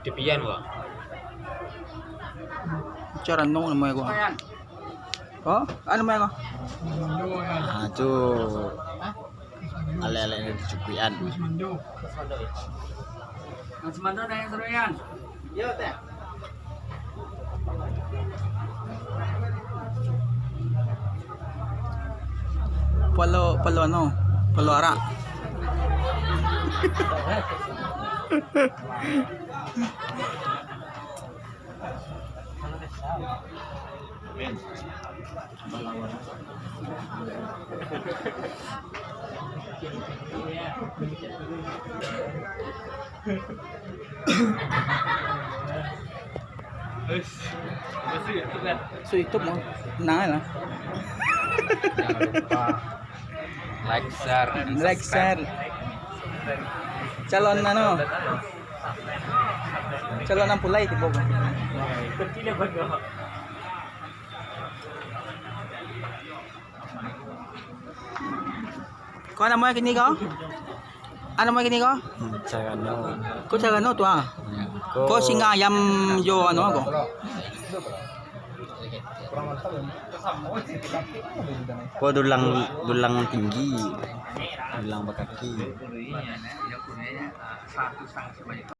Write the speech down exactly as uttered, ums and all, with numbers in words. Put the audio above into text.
Tipian gua. Cara no nama gua. Oh, anu nama gua. Ah, tu. Alek-alek ni cukuian. Mas Mando dan yang seruan. Palo, palo anu, palo arak. So, itu mau tenang lah. Jangan lupa like, share, and Like, subscribe. Share. Calon anu. Calon ampulai tibo. Ko namo kini ko? Anu namo kini ko? Hmm, carano. Ko carano tu ah. Hmm, ko singa ayam jo anu ko. Ko dulang, dulang tinggi. Dulang bakaki.